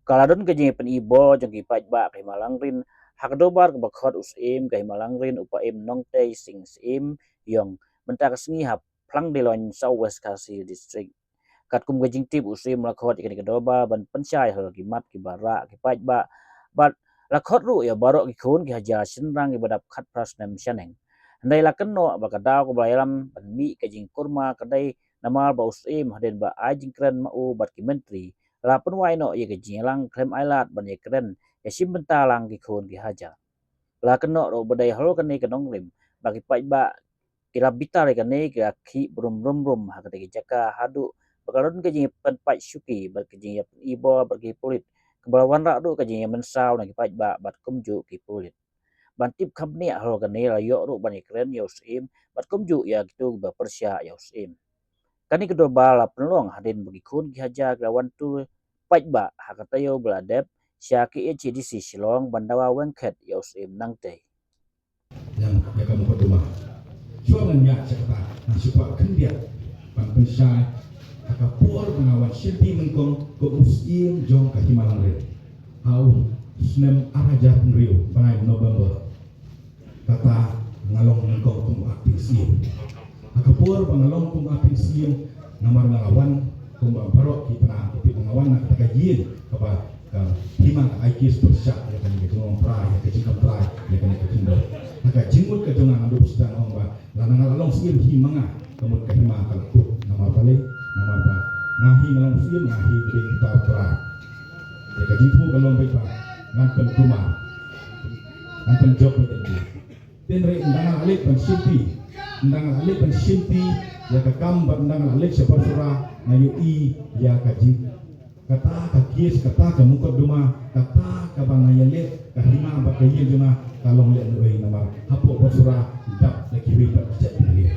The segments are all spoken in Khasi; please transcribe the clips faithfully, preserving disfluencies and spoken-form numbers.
Ka la don ka jingpyni bor jong ki paidbah ka Hima Langrin ha ka dorbar kaba khot u Syiem ka Hima Langrin u Paiem Nongtei Sing Syiem Iong mynta ka sngi ha Phlangdilong, South West Khasi District. Katkum ka jingtip, u Syiem la khot ïa kane ka dorbar ban pynshai halor ki mat kiba rah ki paidbah bad la khot ruh ïa baroh ki khun ki hajar shynrang kiba dap khatphra snem shaneng. Hynrei la kynnoh ba ka daw kaba la ïalam ban mih ka jingkurma ka dei namar ba u Syiem hadien ba ai jingkren ma u bad ki myntri la pynwai noh ïa ka jingïalang khlem ailad ban ïakren ïashim bynta lang ki khun ki hajar. La kynnoh ruh ba dei halor kane ka nongrim ba ki paidbah ki la bitar ïa kane, ki la khih brum brum brum ha kata ki jaka haduh ba ka la don ka jingïapynpait shuki bad ka jingïapyni bor bad ki pulit, kaba la wanrah ruh ka jingïamynsaw na ki paidbah bad kumjuh ki pulit. Ban tip kham bniah halor kane la ïoh ruh ban ïakren ïa u Syiem bad kumjuh ïa kito kiba pyrshah ïa u Syiem. Kane ka dorbar la pynlong hadien ba ki khun ki hajar ki la wan tur paidbah ha ka taïew ba la dep sha K H A D C Shillong ban dawa weng khet ïa u Syiem Nongtei. Ïa ka mukotduma. Shuwa ngan ïaid sha kata, ngan shu kwah khyndiat ban pynshai ha ka por ba nga wan shim bynta nyngkong kum u Syiem jong ka Hima Langrin ha u snem ar hajar hynriew, bnai November. Kata nga long nyngkong kum u Acting Syiem. Ha ka por ba nga long kum u Acting Syiem, namar nga la wan kumba baroh ki pynah ki tip ba nga wan na kata ka ïing kaba ka hima ka ai kiss pyrshah ïa kane ka jingong trai, ïa ka jingkam trai, ïa kane ka khyndew. Ha ka jingmut ka jong nga, nga dup sdang ong ba lada nga la long Syiem hi ma nga ka mut ka hima ka la kut. Namar balei? Namar ba nga hi nga long Syiem, nga hi ka dei uta u trai. Ïa ka jingthmu ka long beit ba ngan pynkulmar, ngan pynjop beit ïa ki. Hynrei ynda nga la leit ban shimti, ynda nga la leit ban shimti ïa ka kam bad ynda nga la leit sha Barsora, nga ïohi ïa ka jing, kata ka case, kata ka mukotduma, kata kaba nga ïaleh ka hima bad ka ïing jong nga ka long lehnohei namar hapoh Barsora dap da kiwei pat ki jaitbynriew.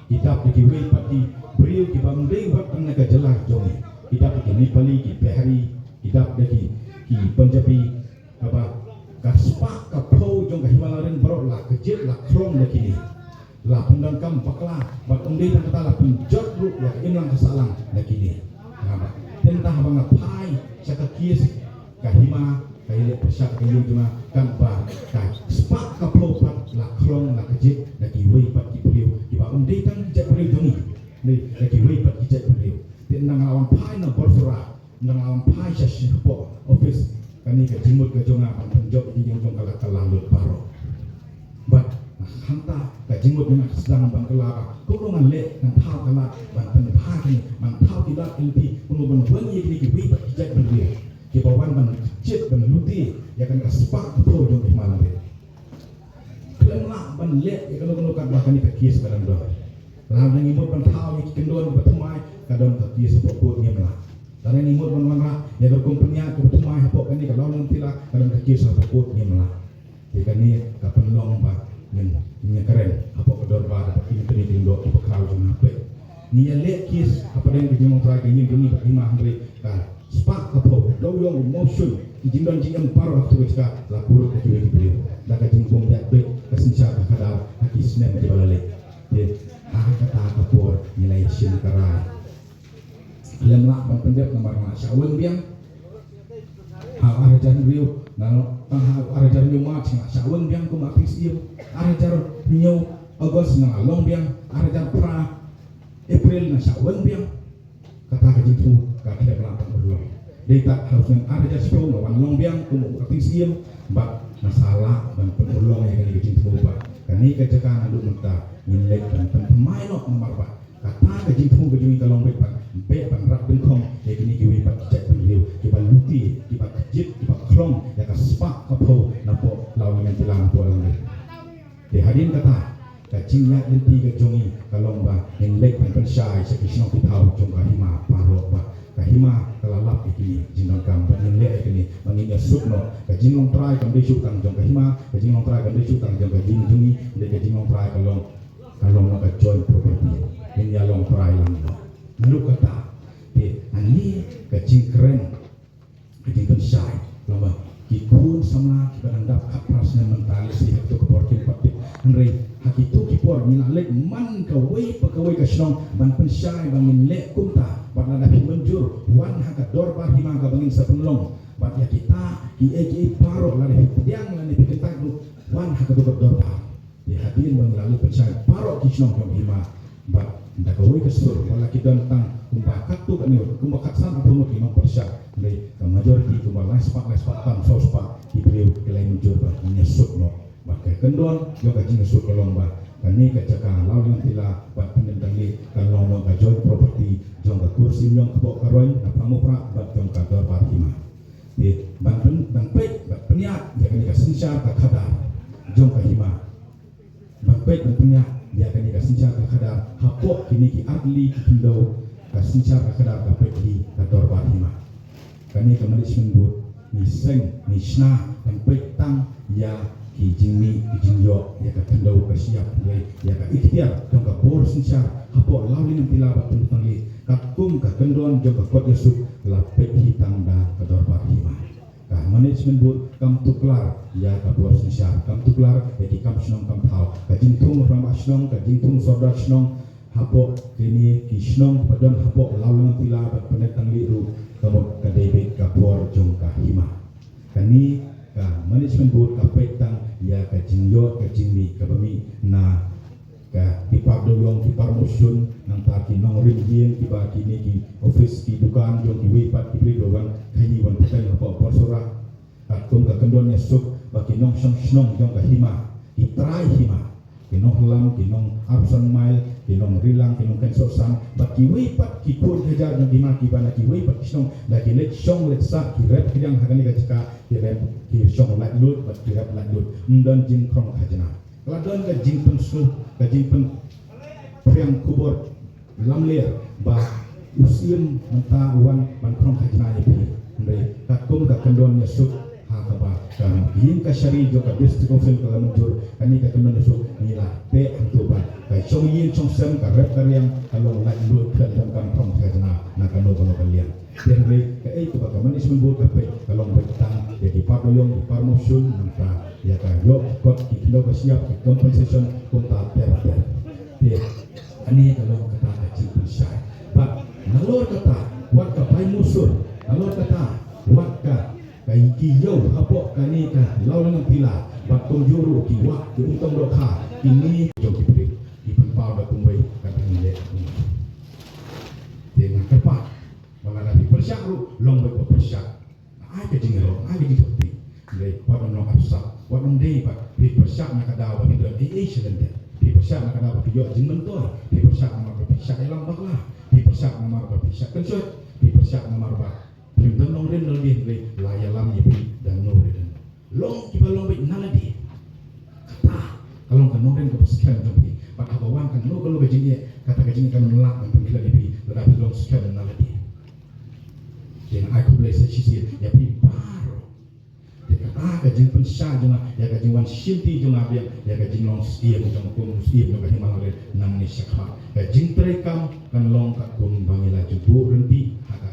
Ki dap da kiwei pat ki briew kiba ym dei wat tang na ka jylla jong ngi. Ki dap da ki Nepali, ki Bihari, ki dap da ki, ki Punjabi, kaba ka spah ka phew jong ka Hima Langrin baroh la kjit la khlong da kine. La pyndonkam bakla bad ym dei tang kata, la pynjot ruh ïa ka imlang ka sahlang da kine. Haba, te mynta haba nga phai sha ka case ka hima ka ïaleh pyrshah ka ïing jong nga, kan ba ka spah ka phew pat la khlong la kjit da kiwei pat ki briew kiba ym dei tang ki jaitbynriew jong ngi. Dei da kiwei pat ki jaitbynriew. Te ynda nga la wan phai na Barsora, ynda nga la wan phai sha, shapoh office, kane ka jingmut ka jong nga ban pynjop ïa ki ïing jong ka la, ka la lut baroh. Nangta ka jingmut nga sdang ban kylla ba kumno ngan leh, ngan thaw ka lad ban pynbha kine, ban thaw ki lad ki lynti, kumno ban wan ïa kine kiwei pat ki jait bynriew kiba wan ban jied ban lute ïa kane ka spah ka phew jong ka hima Langpih. Khlem lah ban leh ïa kano kano katba kane ka case ka dang don. Lada ngi mut ban thaw ïa ki kyndon kiba thymmai, ka don ka case hapoh court, ngim lah. Lada ngi mut ban wanrah ïa ka rukom pynïaid kaba thymmai hapoh kane ka Lawlyngngompila, ka don ka case hapoh court, ngim lah. Te kane ka pynlong ba ngin, ngin ïakren hapoh ka dorbar bad kine ki lyngdoh kiba khraw jong nga. Peit, ngi ïaleh case hapdeng ka jinglong trai ka ïing jong ngi bad ka hima, hynrei ka spah ka phew, dewïong, u mawshun, ki jingdon jingem baroh ha katu ka jaka la purut da kiwei ki briew, da ka jingbym ïaid beit ka synshar ka khadar ha ki snem kiba la leit. Te ha kata ka por ngi la ïashim ka rai. Khlem lah ban pyndep namar nga la shah weng biang. Ha u ar hajar hynriew, nga la, tang ha u ar hajar hynñiew March nga la shah weng biang kum u acting C E M. Ar hajar hynñiew August nga la long biang. Ar hajar phra April nga la shah weng biang. Kata ka jingthmu ka khlem lah ban urlong. Dei tang ha u snem ar hajar shiphew nga wan long biang kum u acting C E M, bad nga sa lah ban pynurlong ïa kane ka jingthmu ba kane ka jaka naduh mynta ngin leit ban pynthymmai noh namar ba kata ka jingthmu ka jong ngi ka long beit ban, beit ban rat dyngkhong ïa kine kiwei pat ki jait bynriew kiba lute, kiba kjit, kiba khlong ïa ka spah ka phew napoh Lawlyngngompila, napoh Langpih. Te hadien kata, ka jingïaid lynti ka jong ngi ka long ba ngin leit ban pynshai sha ki shnong ki thaw jong ka hima baroh ba ka hima ka la lap ïa kine ki jingdonkam, ba ngin leh ïa kine, ba ngin ïasuk noh. Ka jinglong trai kam dei shuh tang jong ka hima, ka jinglong trai kam dei shuh tang jong ka ïing jong ngi, hynrei ka jinglong trai ka long, ka long noh ka joint property. Ngin ïalong trai lang noh. Naduh kata, te hangne ka jingkren, ka jingpynshai, namar ki khun samla kiba dang dap khatphra snem mynta, lehse ha kato ka por kim pat tip, hynrei ha kito ki por ngi la leit man kawei pa kawei ka shnong ban pynshai ba ngin leh kumta, bad lada phi mynjur, wan ha ka dorbar hima kaba ngin sa pynlong, bad ïa kita kiei kiei baroh, lada phi pdiang lane phi kyntait ruh, wan ha kato ka dorbar. Te hadien ba ngi la leit pynshai baroh ki shnong jong ka hima, bad da kawei ka sur, wat la ki don tang kumba katto katne, kumba khatsan arphew ngut ki nongpyrshah, hynrei ka majority kumba lai spah, lai spah tam, saw spah ki briew ki la ïamynjur ba ngin ïasuk noh. Bad ka kyndon jong ka jingïasuk ka long ba kane ka jaka Lawlyngngompila bad Pyndem Tangli kan long noh ka joint property jong ka Kur Shim Ïong Kpoh Karoin na Phrang Muprah bad jong ka dorbar hima. Te ban pyn-, ban peit, ban pynïaid ïa kane ka synshar ka khadar jong ka hima. Ban peit ban pynïaid ïa kane ka synshar ka khadar hapoh kine ki artylli ki khyndew, ka synshar ka khadar ka peit hi ka dorbar hima. Kane ka management board ngi seng, ngi shna ban peit tang ïa ki jingmih ki jingïoh ïa ka khyndew ka shyiap, ïa ka iktiar jong ka bor synshar hapoh Lawlyngngompila bad Pyndem Tangli, katkum ka kyndon jong ka kot ïasuk la peit hi tang da ka dorbar hima. Ka management board kam tuklar ïa ka bor synshar, kam tuklar ïa ki kam shnong kam thaw, ka jingthung rangbah shnong, ka jingthung sordar shnong hapoh kine ki shnong ba don hapoh Lawlyngngompila bad Pyndem Tangli ruh, ka mut ka dei beit ka bor jong ka hima. Kane ka management board ka peit tang ïa ka jingïoh ka jingmih kaba mih na ka, ki par dewïong, ki par mawshun, nangta ki nongrim ïing kiba kine ki office, ki dukan jong kiwei pat ki briew ba wan khaïi wan pateng hapoh por Sohra. Katkum ka kyndon ïasuk ba ki nongshong shnong jong ka hima, ki trai hima, ki nongïalam, ki nong Arphew San Mile, ki nongrilang, ki nongkynsoh san, bad kiwei pat ki khun hajar jong ka hima kiba na kiwei pat ki shnong, da ki leit shong leit sah, ki rep ki riang ha kane ka jaka, ki rep, ki shong laitluid bad ki rep laitluid. Ym don jingkhrong khajna. Ka la don ka jingpynsngew, ka jingpynphriang khubor lamler ba u Syiem mynta u wan ban khrong khajna ïa phi. Hynrei katkum ka kyndon ïasuk ha kaba ka ïing kashari jong ka District Council ka la mynjur, kane ka kyndon ïasuk ngi la teh hangto ba ka shong ïing shong sem, ka rep ka riang ka long laitluid, khlem don kam khrong khajna na kano kano ka liang. Te hynrei kaei kaba ka management board ka peit ka long beit tang ïa ki par dewïong, ki par mawshun, nangta ïa ka ïoh kot, ki khyndew ka shyiap, ki compensation kumta ter ter. Te kane ka long kata ka jingpynshai. Bad nalor kata wat ka bai musur, nalor kata wat ka, ka ki ïew hapoh kane ka Lawlyngngompila, bad kumjuh ruh ki wah, ki umtong dohkha, kine jong ki briew ki pynpaw da kumwei, kata ngi leh kumwei. Te nga kyrpad ba lada phi pyrshah ruh, long beit ba pyrshah. Ai ka jingïaroh, ai ka jingthokti. Hynrei wat nym long arpsap, Wat ym dei ba phi pyrshah na ka daw ba phi don ei ei sha lyndet. Phi pyrshah na ka daw ba phi ïoh jingmyntoi. Phi pyrshah namar ba phi shah ïalam bakla. Phi pyrshah namar ba phi shah kynshoit. Phi pyrshah namar ba phim don nongrim na lade, hynrei la ïalam ïa phi da no re da no. Long kiba long beit na lade. Kata ka long ka nongrim kaba skhem jong phi. Bad haba wan kano kano ka jingeh, kata ka jingeh kan ym lah ban pynkhlem ïa phi lada phi long skhem na lade. Te nga ai khublei sa shisien ïa phi baroh. Te kata ka jingpynshai jong nga, ïa ka jingwan shimti jong nga biang, ïa ka jinglong syiem jong nga kum u syiem jong ka Hima Langrin nangne shakhmat. Ka jingtrei kam kan long katkum ba ngi la ju buh ryntih ha ka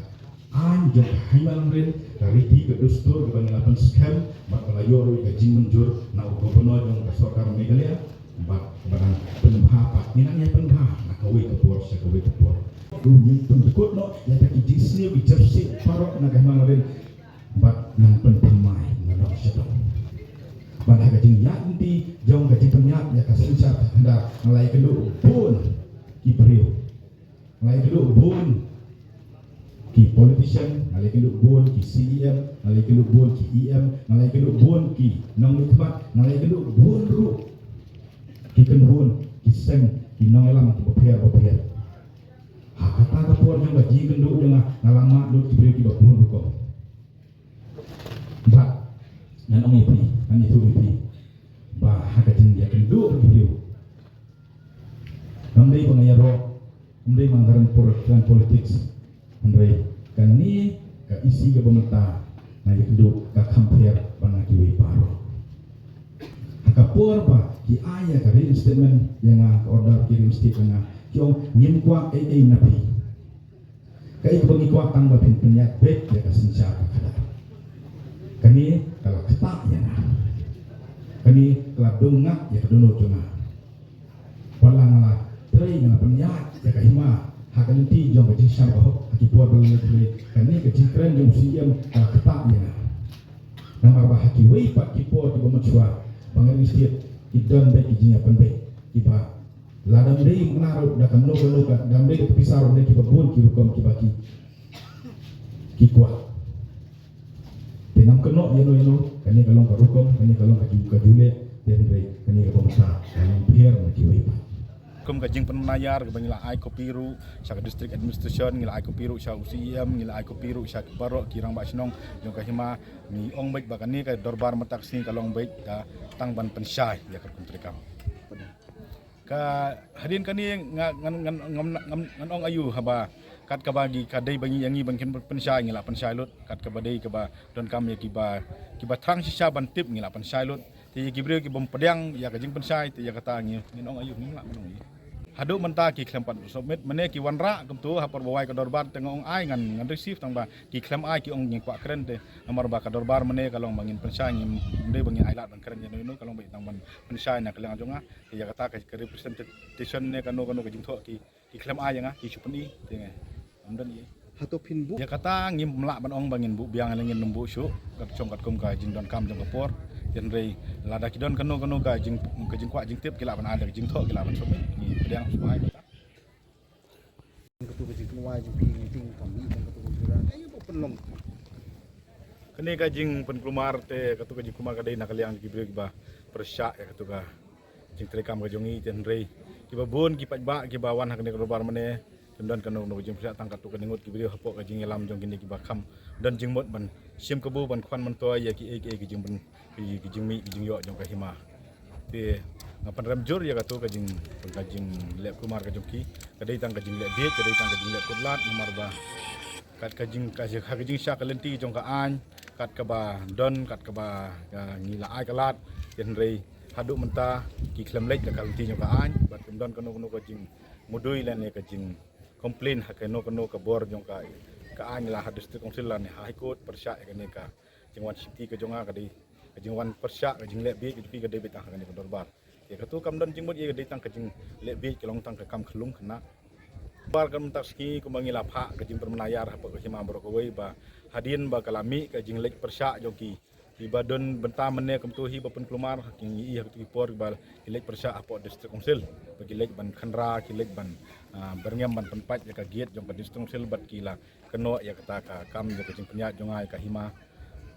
aiñ jong ka Hima Langrin, ka riti ka dustur kaba ngi la pynskhem bad ba la ïoh ruh ïa ka jingmynjur na u Governor jong ka Sorkar Meghalaya. Bad kaba dang pynbha pat, ngi nang ïa pynbha na kawei ka por sha kawei ka por. Ruh ngin pyndkut noh ïa ka ki jingsniew ki jyrsieh baroh na ka Hima Langrin. Bad nang pynthymmai na dong sha dong. Bad ha ka jingïaid lynti jong ka jingpynïaid ïa ka synshar khadar, nga la ïakynduh bun ki briew. Nga la ïakynduh bun ki politician, nga la ïakynduh bun ki C E M, nga la ïakynduh bun ki E M, nga la ïakynduh bun ki nongmihkhmat, nga la ïakynduh bun ruh ki kynhun, ki seng, ki nongïalam kiba pher bapher. Ha kata ka por jong ka jingïakynduh jong nga, nga la mad lut ki briew kiba bun rukom. Bad ngan ong ïa phi, ngan ïathuh ïa phi ba ha ka jingïakynduh ki briew, ngam dei ba nga ïaroh, ngam dei ba nga kren por-, kren politics. Hynrei kane ka issue kaba mynta nga ïakynduh ka kham pher bad na kiwei baroh. Ha ka por ba ki ai ïa ka reinstatement ïa nga, ka order ki reinstate ïa nga, ki ong ngim kwah ei ei na phi. Kaei kaba ngi kwah tang ba phin pynïaid beit ïa ka synshar ka khadar. Kane ka la ktah ïa nga. Kane ka la dungak ïa ka dohnud jong nga. Wat la nga la trei, nga la pynïaid ïa ka hima ha ka lynti jong ka jingshah ka hok ha ki por ba la leit, hynrei kane ka jingkren jong u C E M ka la ktah ïa nga. Namar ba ha kiwei pat ki por kiba mynshuwa ba nga ïohi ki don beit ki jingïapynbeit kiba lada ym dei mkna ruh da kano kano ka, da ym dei da ka pisa ruh, ym dei, kiba bun ki rukom kiba ki, ki kwah. Te ngam kynnoh ïano ïano, kane ka long ka rukom, kane ka long ka ju-, ka juleh, te hynrei kane ka bynta ka long pher na kiwei pat. Kum ka jingpynmynayar kaba ngi la ai copy ruh sha ka district administration, ngi la ai copy ruh sha u C E M, ngi la ai copy ruh sha baroh ki rangbah shnong jong ka hima. Ngi ong beit ba kane ka dorbar mynta ka sngi ka long beit ka tang ban pynshai ïa ka rukom treikam. Ka hadien kane nga, ngan, ngan, ngan, ngan, ngan ong aïu haba kat kaba ngi, ka dei ba ngi, ïa ngi ban kren pynshai, ngi la pynshai lut. Kat kaba dei kaba donkam ïa kiba, kiba thrang shisha ban tip, ngi la pynshai lut. Te ïa ki briew kibym pdiang ïa ka jingpynshai, te ïa kata ngi, ngin ong aïu, ngim lah ban ong aïu. Haduh mynta ki khlem pat submit, mane ki wanrah kumto ha por ba wai ka dorbar, te nga ong ai ngan, ngan receive, tang ba ki khlem ai ki ong ngin kwah kren te. Namar ba ka dorbar mane ka long ba ngin pynshai, ngim dei ba ngin ai lad ban kren ïano ïano, ka long ba tang ban pynshai na ka liang jong nga. Te ïa kata ka, ka representation ne kano kano ka jingthoh ki, ki khlem ai ïa nga, ki shu pyni, te nga ym don ei. Hato phin buh? Ïa kata ngim lah ban ong ba ngin buh biang lane ngin ym buh shuh, kat shong katkum ka jingdonkam jong ka por. Te hynrei lada ki don kano kano ka jing, ka jingkwah jingtip, ki lah ban ai da ka jingthoh, ki lah ban submit, ngi pdiang shuh ai kata. Kato ka jingkynwai jong phi, ngi tieng kam i, kato ka jingkynwai, ka ïa ba pynlong. Kane ka jingpynkulmar te, kato ka jingkulmar ka dei na ka liang ki briew kiba pyrshah ïa kato ka jingtreikam ka jong ngi, te hynrei kiba bun ki paidbah kiba wan ha kane ka dorbar mane, kim don kano kano ka jingpyrshah, tang kato kane ngut ki briew hapoh ka jingïalam jong kine kiba kham don jingmut ban shim kabu, ban khwan myntoi ïa kiei kiei ki jingpyn, ki, ki jingmih ki jingïoh jong ka hima. Te nga pynrem jur ïa kato ka jing, ka jingleh kulmar ka jong ki, ka dei tang ka jingleh bieit, ka dei tang ka jingleh kut lad, namar ba kat ka jing, ka jing, ha ka jingshah ka lynti jong ka aiñ, kat kaba don, kat kaba, ah, ngi la ai ka lad, te hynrei haduh mynta ki khlem leit da ka lynti jong ka aiñ, bad kim don kano kano ka jingmudui lane ka jing complain ha kano kano ka bor jong ka, ka aiñ, la ha District Council lane ha High Court, pyrshah ïa kane ka jingwan shimti ka jong nga, ka dei ka jingwan pyrshah, ka jingleh bieit ka jong ki ka dei beit tang ha kane ka dorbar. Ïa kato kam don jingmut ïa ka, dei tang ka jingleh bieit, ka long tang ka kam khyllung khynnah. Dorbar ka mynta ka sngi kumba ngi la phah ka jingpynmynayar hapoh ka hima baroh kawei ba hadien ba ka la mih ka jingleit pyrshah jong ki, kiba don bynta mynne kumto hi ba pynkulmar, ha ki ngi ïohi ha kito ki por ba ki leit pyrshah hapoh District Council, ba ki leit ban khynra, ki leit ban, ah, byrngem ban pynpait ïa ka gate jong ka District Council, bad ki la kynnoh ïa kata ka kam ïa ka jingpynïaid jong nga ïa ka hima.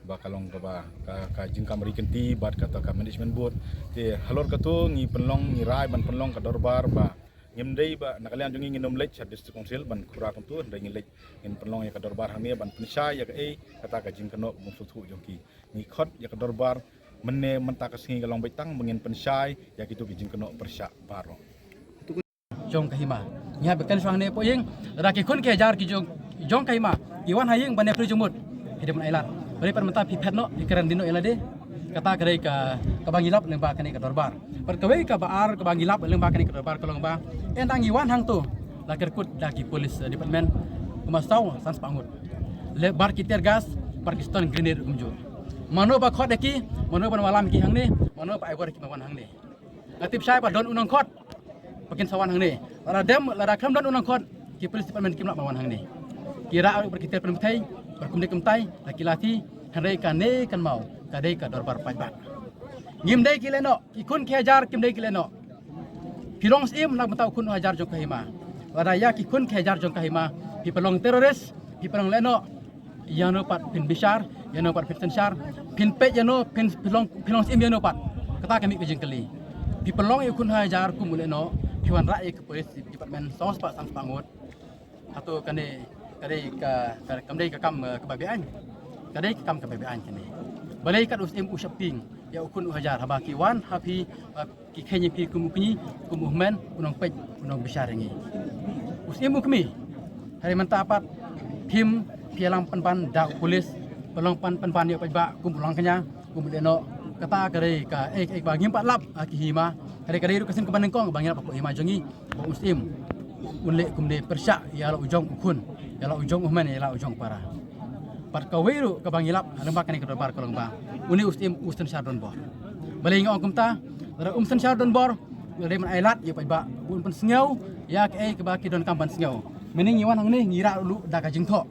ba ka long kaba ka, ka jingkam ri kynti bad kata ka management board. Te halor katu ngi pynlong, ngi rai ban pynlong ka dorbar ba ngim dei ba na ka liang jong ngi ngin ym leit sha district council ban khura kumtu, hynrei ngin leit, ngin pynlong ïa ka dorbar hangne ban pynshai ïa kaei kata ka jingkynnoh bym sngewthuh jong ki. Ngi khot ïa ka dorbar mynne mynta ka sngi ka long beit tang ba ngin pynshai ïa kitu ki jingkynnoh pyrshah baroh. Jong ka hima. Ngi hap ban kren shuwa hangne hapoh ïing, lada ki khun ki hajar ki jong, jong ka hima ki wan ha ïing ban ïakren jingmut, phi dei ban ailad. Balei pat mynta phi phet noh, phi kren dien noh ïa lade? Kata ka dei ka, kaba ngi lap lyngba kane ka dorbar. Bad kawei kaba ar kaba ngi lap lyngba kane ka dorbar ka long ba ynda ngi wan hangto la kyrkut da ki police, eh, department kumba saw san spah ngut. Leh bad ki tear gas, bad ki stun grenade kumjuh. Mano ba khot ïa ki, mano ban wallam ïa ki hangne, mano ba ai bor ïa ki ban wan hangne? Nga tip shai ba don u nongkhot ba kin sa wan hangne. Lada dem, lada khlem don u nongkhot, ki police department kim lah ban wan hangne. Ki rah ruh bad ki tiar pynbthei, bad kumne kumtai, da ki lathi, hynrei kane kan maw, ka dei ka dorbar paidbah. Ngim dei ki lehnoh, ki khun ki hajar kim dei ki lehnoh. Phi long syiem na ka bynta u khun u hajar jong ka hima. Lada ïa ki khun ki hajar jong ka hima phi pynlong terrorist, phi pynlong lehnoh, ïano pat phin bishar, ïano pat phin synshar, phin peit ïano, phin, phin long, phin long syiem ïano pat? Kata ka mih ka jingkylli. Phi pynlong ïa u khun u hajar kum u lehnoh, phi wanrah ïa ka police department saw spah san spah ngut. Hato kane ka dei ka, ka, kam dei ka kam, eh, kaba beaiñ? Ka dei ka kam kaba beaiñ kane. Balei kat u syiem u sheptieng ïa u khun u hajar haba ki wan ha phi, eh, ki kheiñ ïa phi kum u kñi, kum u hynmen, u nongpeit, u nongbishar ïa ngi? U syiem u kmie. Hynrei mynta pat phim, phi ïalam pynban da u police, pynlong pyn, pynban ïa u paidbah kum u langkñia, kum u lehnoh. Kata ka dei kaei kaei ba ngim pat lap ha ki hima. Hynrei ka dei ruh ka sien kaba nyngkong ba ngi lap hapoh hima jong ngi ba u syiem un leh kumne, pyrshah ïa la u jong u khun, ïa la u jong u hynmen, ïa la u jong u para. Bad kawei ruh kaba ngi lap lyngba kane ka dorbar ka long ba une u syiem u synshar donbor. Balei nga ong kumta? Lada um synshar donbor, u dei ban ailad ïa u paidbah, un pynsngew ïa kaei kaba ki donkam ban sngew. Mynne ngi wan hangne ngi rah ruh da ka jingthoh.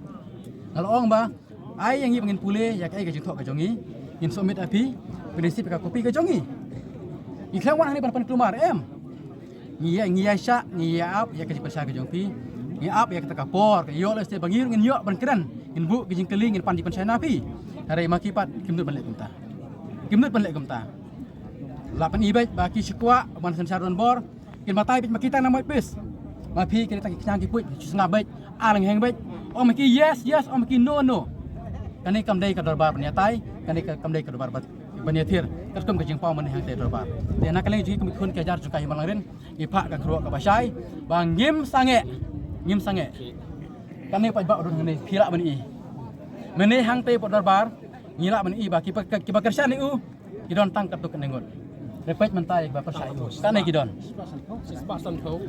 Nga la ong ba ai ïa ngi ba ngin pule ïa kaei ka jingthoh ka jong ngi, ngin submit ha phi, phi receive ïa ka copy ka jong ngi. Ngi khlem wan hangne ban pynkulmar, em. Ngi ïa, ngi ïa shah, ngi ïa ap ïa ka jingpynshai ka jong phi. Ngi ap ïa kata ka por ka ïoh lehse ba ngi ruh ngin ïoh ban kren, ngin buh ka jingkylli, ngin pan jingpynshai na phi. Hynrei ma ki pat kim nud ban leh kumta. Kim nud ban leh kumta. La pyni beit ba ki shu kwah ban synshar donbor. Kin batai beit ma ki tang na Mawpis. Ma phi ki tang ki khñiang ki puit, shu sngap beit, ar lyngheng beit. Ong ma ki yes yes, ong ma ki no no. Kane kam dei ka dorbar ban ïatai, kane ka, kam dei ka dorbar ban, ban ïathir. Katkum ka jingpaw mynne hangtei dorbar. Te na ka liang jong ngi kum ki khun ki hajar jong ka Hima Langrin, ngi phah ka kyrwoh kaba shai ba ngim sangeh, ngim sangeh. Kane paidbah u don hangne, phi lah ban i. Mynne hangtei hapoh dorbar ngi lah ban i ba kiba, kiba kyrshan ïa u ki don tang katto katne ngut. Hynrei peit mynta ïa kiba pyrshah ïa u, katne ki don.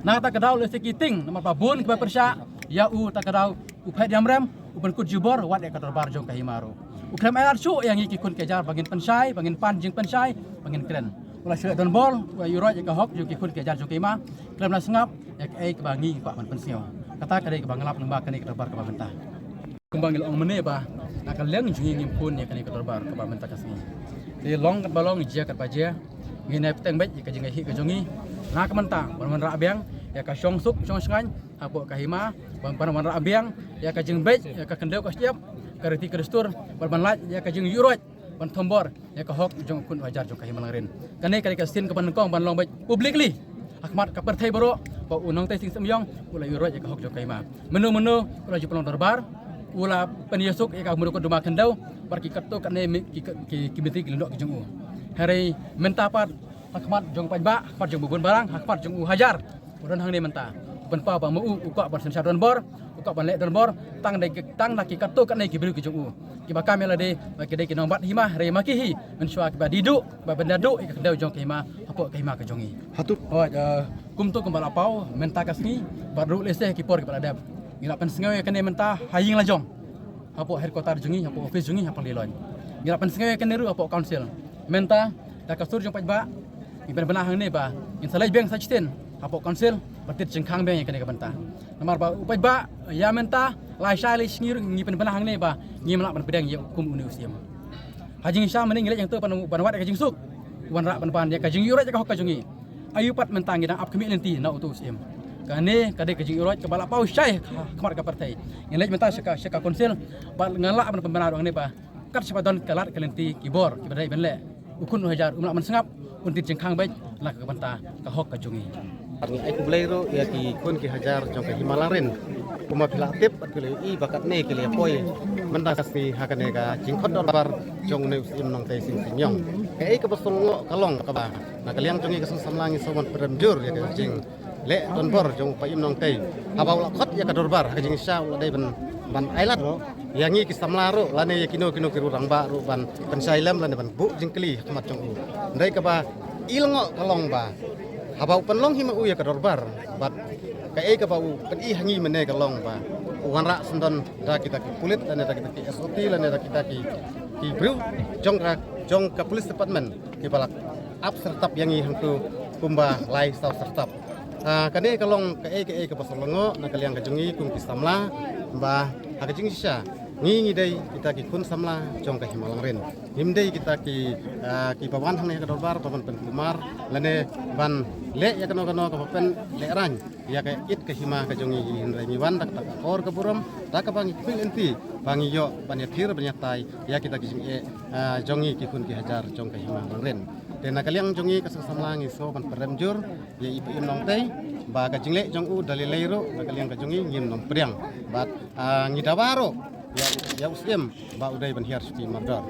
Na kata ka daw lehse ki tieng, namar ba bun kiba pyrshah ïa u, ta ka daw u Phet Ïamrem u pynkut jubor wat ïa ka dorbar jong ka Hima ruh. U khlem ailad shuh ïa ngi ki khun ki hajar ba ngin pynshai, ba ngin pan jingpynshai, ba ngin kren. U la shu leh donbor, u la ïuhroit ïa ka hok jong ki khun ki hajar jong ka Hima. Khlem la sngap ïa kaei kaba ngi kwah ban pynsngew. Kata ka dei kaba nga lap lyngba kane ka dorbar kaba mynta. Kumba ngi la ong mynne ba na ka liang jong ngi ngim khun ïa kane ka dorbar kaba mynta ka sngi. Te long katba long, jia katba jia, ngi nai bteng beit ïa ka jingïakhih ka jong ngi na ka mynta ban wanrah biang ïa ka shongsuk shongshngaiñ hapoh ka Hima, ban, ban wanrah biang ïa ka jingbeit ïa ka khyndew ka shyiap, ka riti ka dustur, ban, ban lait ïa ka jingïuhroit ban thombor ïa ka hok jong u khun u hajar jong ka Hima Langrin. Kane ka dei ka sien kaba nyngkong ban long beit publicly ha khmat ka pyrthei baroh ba u Nongtei Sing Symiong u la ïuhroit ïa ka hok jong ka Hima. Mynno mynno u la ju pynlong dorbar, u la pynïasuk ïa ka mudui ka duma khyndew bad ki katto katne ki, ki, ki myntri ki lyngdoh ki jong u. Hynrei mynta pat ha khmat jong paidbah, ha khmat jong u bun balang, ha khmat jong u hajar u don hangne mynta, u pynpaw ba ma u u kwah ban synshar donbor, u kwah ban leh donbor tang da ki, tang da ki katto katne ki briew ki jong u kiba kam ïa lade ba ki dei ki nongbat hima, hynrei ma ki hi mynshuwa kiba die duh, ba ban da duh ïa ka khyndew jong ka hima hapoh ka hima ka jong ngi. Hato, hooid, eh, kumto kumba la paw mynta ka sngi bad ruh lehse ki por kiba la dep, ngi la pynsngew ïa kane mynta ha ïing la jong, hapoh headquarter jong ngi, hapoh office jong ngi ha Pangdiloi. Ngi la pynsngew ïa kane ruh hapoh council. Mynta da ka sur jong paidbah ngi pynbna hangne ba ngin sa leit biang sa shisien hapoh council ban tied jingkhang biang ïa kane ka bynta. Namar ba u paidbah ïa mynta lai shai lai sngi ruh ngi pynbna hangne ba ngim lah ban pdiang ïa u kum une u syiem. Ha jingshisha mynne ngi leit hangto ban, ban wad ïa ka jingsuk, wanrah ban ban ïa ka jingïuhroit ïa ka hok ka jong ngi. Aïu pat mynta ngi dang ap khmih lynti na uto u syiem? Kane ka dei ka jingïuhroit kaba la paw shai ha khmat ka pyrthei. Ngi leit mynta sha ka, sha ka council bad nga lah ban pynbna ruh hangne ba Kat shaba don ka lad ka lynti ki bor kiba dei ban leh, u khun u hajar um lah ban sngap, un tied jingkhang beit na ka bynta ka hok ka jong ngi. Ngi ai khublei ruh ïa ki khun ki hajar jong ka Hima Langrin. Kumba phi la tip bad phi la ïohi ba katne ki la poi mynta ka sngi ha kane ka jingkhot dorbar jong une u Syiem Nongtei Sing Sing Iong. Kaei kaba sngewlyngngoh ka long kaba na ka liang jong ngi ka seng samla ngi sngewbha ban pynrem jur ïa ka jing leh donbor jong u Paiem Nongtei. Haba u la khot ïa ka dorbar ha ka jingshisha u la dei ban, ban ailad ïa ngi ki samla ruh lane ïa kino kino ki rangbah ruh ban pynshai lem lane ban buh jingkylli ha khmat jong u. Hynrei kaba i lyngngoh ka long ba haba u pynlong hi ma u ïa ka dorbar bad kaei kaba u pyni ha ngi mynne ka long ba u wanrah syndon da kita ki pulit lane da kita ki S O T lane da kita ki, ki briew jong ka, jong ka police department kiba la ap syrtap ïa ngi hangto kumba lai saw syrtap. Ah, kane ka long kaei kaei kaba sngewlyngngoh na ka liang ka jong ngi kum ki samla ba ha ka jingshisha ngi ngi dei kita ki khun samla jong ka Hima Langrin. Ngim dei kita ki, ah, kiba wan hangne ha ka dorbar ba ban pynkulmar lane ban leh ïa kano kano kaba pynlehraiñ ïa ka ïit ka hima ka jong ngi, hynrei ngi wan da kata ka por ka burom da kaba ngi khmih lynti ba ngi ïoh ban ïathir ban ïatai ïa kita ki jingeh, ah, jong ngi ki khun ki hajar jong ka Hima Langrin. Te na ka liang jong ngi ka seng samla ngi sngewbha ban pynrem jur ïa i Paiem Nongtei ba ka jingleh jong u da lei lei ruh na ka liang ka jong ngi ngim nym pdiang. Bad, ah, ngi dawa ruh ïa, ïa u Syiem ba u dei ban hiar shuki mardor.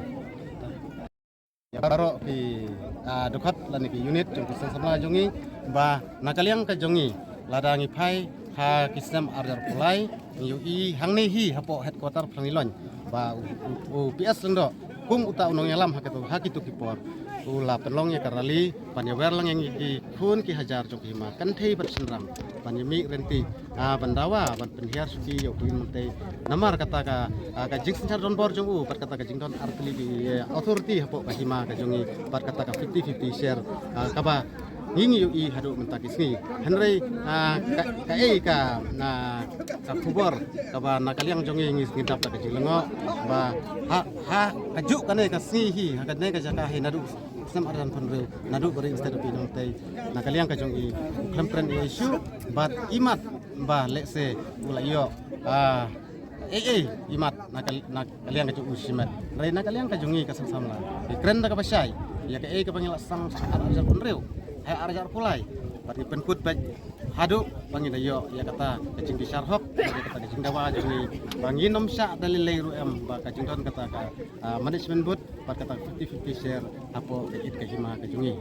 Ïa baroh ki, ah, dkhot lane ki unit jong ki seng samla jong ngi ba na ka liang ka jong ngi lada ngi phai ha ki snem arhajar arphew lai ngi ïohi hangne hi hapoh headquarter Phlangniloiñ ba u, u, u P S Lyngdoh kum uta u nongïalam ha kito, ha kito ki por u la pynlong ïa ka rally ban ïawer lang ïa ngi ki khun ki hajar jong ka Hima kynthei bad shynrang ban ïamih rynti, ah, ban dawa ban pynhiar shuki ïa u Paiem Nongtei. Namar kata ka, ah, ka jingsynshar donbor jong u bad kata ka jingdon artylli ki, eh, authority hapoh ka hima ka jong ngi bad kata ka fifty fifty share, ah, kaba ngi ngi ïohi haduh mynta ki sngi. Hynrei, ah, ka, kaei ka, ah, ka khubor kaba na ka liang jong ngi ngi sngewdap da ka jinglyngngoh ba ha, ha kajuh kane ka sngi hi ha kane ka jaka hi naduh snem arhajar arphew hynriew naduh ba ri Nongtei na ka liang ka jong i u khlem kren ïa u shuh bad imat ba lehse u la ïoh, ah, ei ei imat na ka, na ka liang ka jong u shimet. Hynrei na ka liang ka jong ngi ka seng samla ngi kren da kaba shai ïa kaei kaba ngi la sdang ha arhajar arphew hynriew ha arhajar arphew lai bad ngi pynkut beit haduh ba ngi da ïoh ïa kata ka jingbishar hok ïa kata ka jingdawa jong ngi ba ngin ym shah da lei lei ruh em ba ka jingdon kata ka, ah, management board bad kata ka fifty fifty share hapoh ka ïit ka hima ka jong ngi.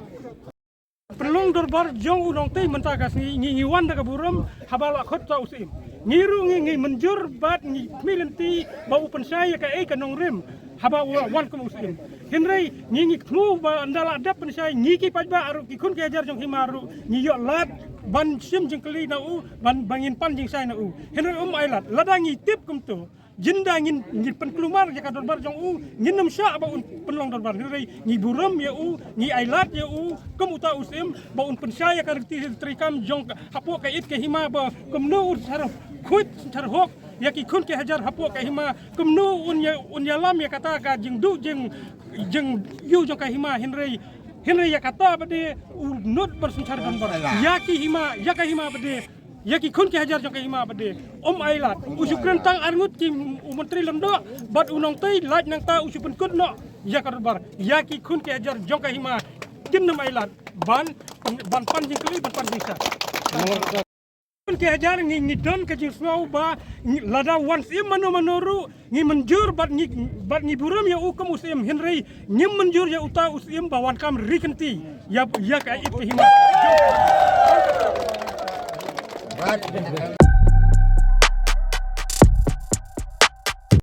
Pynlong dorbar jong u Nongtei mynta ka sngi ngi, ngi wan da ka burom haba la khot uta u Syiem. Ngi ruh ngi, ngi mynjur bad ngi khmih lynti ba u pynshai ïa kaei ka nongrim haba u wan kum u Syiem. Hynrei ngi, ngi thmu ba ynda la dep pynshai ngi ki paidbah ruh ki khun ki hajar jong hima ruh ngi ïoh lad ban shim jingkylli na u ban, ba ngin pan jingshai na u. Hynrei um ailad lada ngi tip kumto. Ynda ngin, ngin pynkulmar ïa ka dorbar jong u, ngin nym shah ba un pynlong dorbar. Hynrei ngi burom ïa u, ngi ailad ïa u kum uta u Syiem ba un pynshai ïa ka riti treikam jong ka hapoh ka ïit ka hima ba kumno un synshar khuid synshar hok ïa ki khun ki hajar hapoh ka hima, kumno un ïa, un ïalam ïa kata ka jingduh jing, jingïoh jong ka hima. Hynrei, hynrei ïa kata ba dei u nud ban synshar dorbar ïa ki hima, ïa ka hima ba dei ïa ki khun ki hajar jong ka hima ba dei. Um ailad. U shu kren tang arngut ki u Myntri Lyngdoh bad u Nongtei lait nangta u shu pynkut noh ïa ka dorbar ïa ki khun ki hajar jong ka hima. Kin nym ailad ban, ban pan jingkylli ban pan jingshai. Khun ki hajar ngi, ngi don ka jingsngew ba ngi, lada wan Syiem mano mano ruh ngi mynjur bad ngi, bad ngi burom ïa u kum u Syiem, hynrei ngim mynjur ïa uta u Syiem ba wan kam ri kynti ïa, ïa ka ïit ka hima.